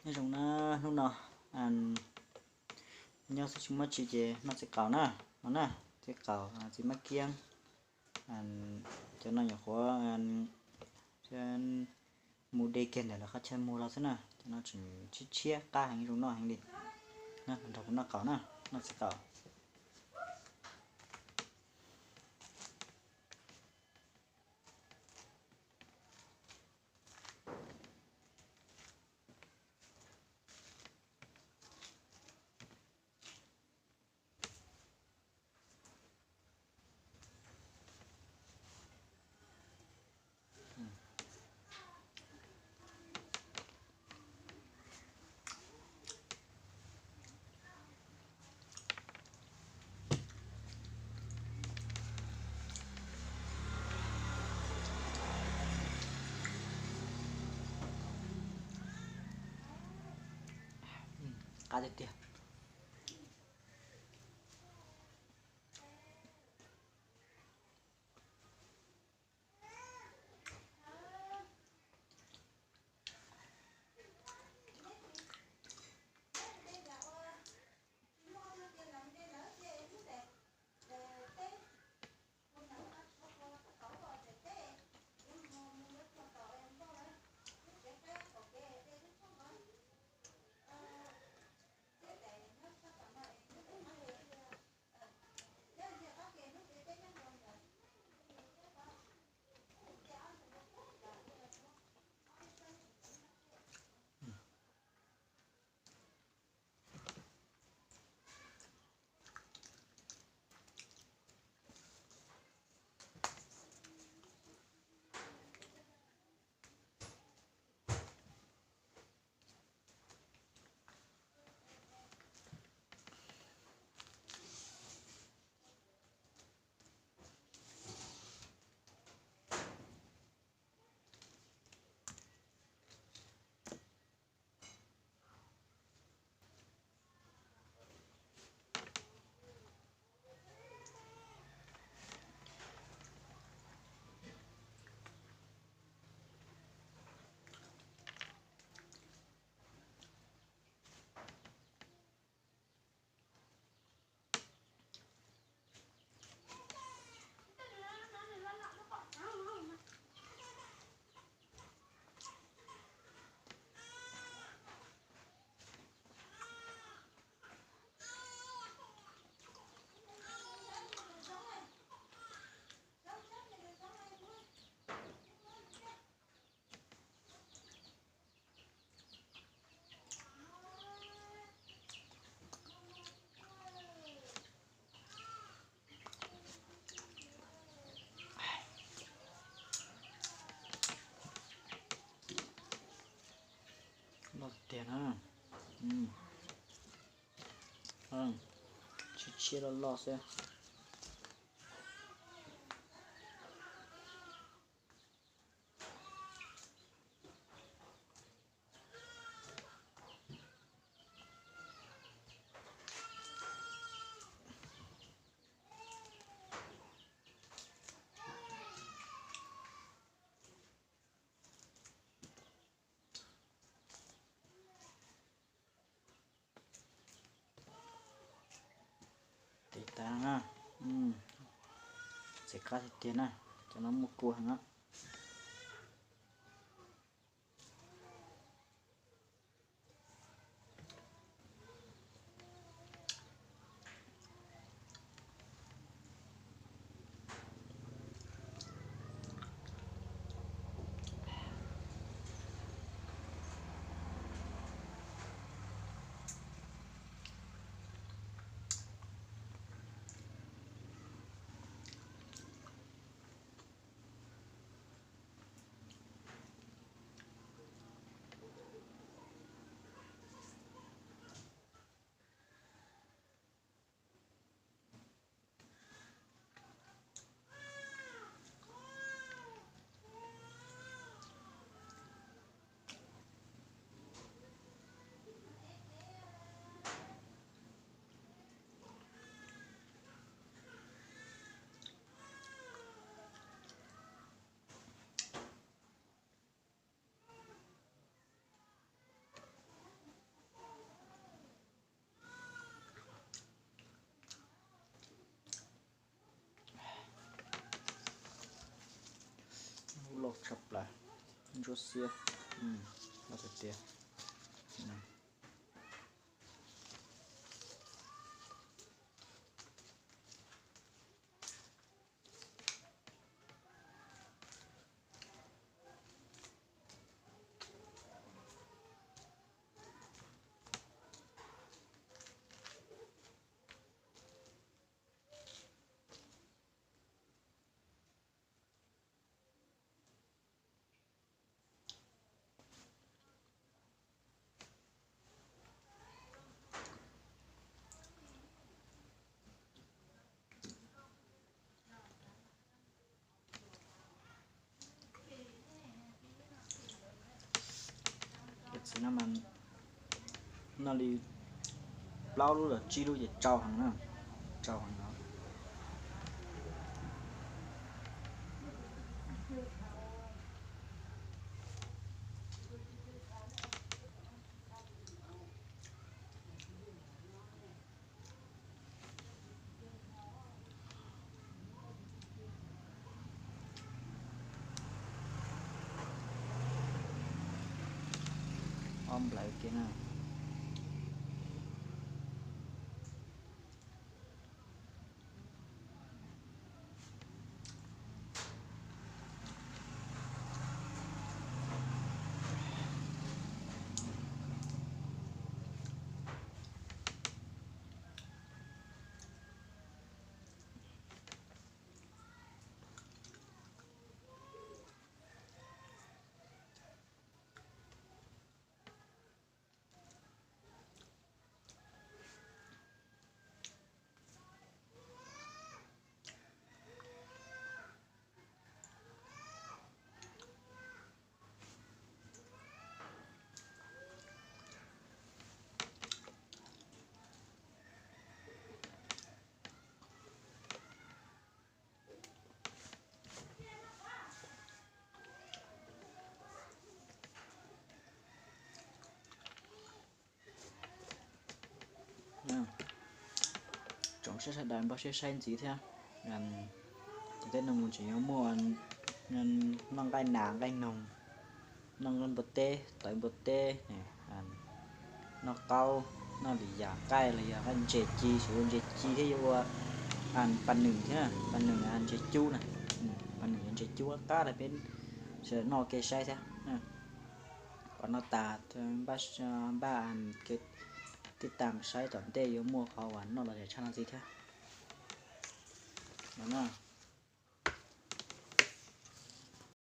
Nyob zoo na, hnub no nyob xwb tsis muaj tsi ces noj txiv qaub na, no na, txiv qaub, txiv mab kiab, cov no nyuam qhuav mus de kiag ntawm lawv qhov chaw muag los xwb na, cov no tseem tshiab tshiab qab heev zoo noj heev li. Na, nrog kuv noj qaub na, noj txiv qaub. Qab tiag tiag. Loj tiag na. Tshiab tshiab loj loj xwb. Tiv tas na. Txiv qab tiag tiag na, cov no muaj kua heev na. Ntsuab xiab, los tiag tiag. Txiv no mas noj li plaub lub los tsib lub ces tsau heev na, tsau heev no. Ob nplawv kiag na. Tsoom saib sawv daws npaj siab saib ntxiv thiab. Ces tej no mus tseem yuav muaj noj nqaij nas nqaij noog, noj nqaij npua teb tawv npua teb, noj qaub, noj lwm yam nqaij los yog nqaij ntses ci, xyov ua ntses ci thiab yuav ua pas nws thiab, pas nws ntses cub na, pas nws yog ntses cub qab qab los peb sawv daws noj ua ke saib thiab. Qhov no tas npaj kev tib tag saib tom ntej yuav muaj qhov uas noj los tshaj no ntxiv thiab no.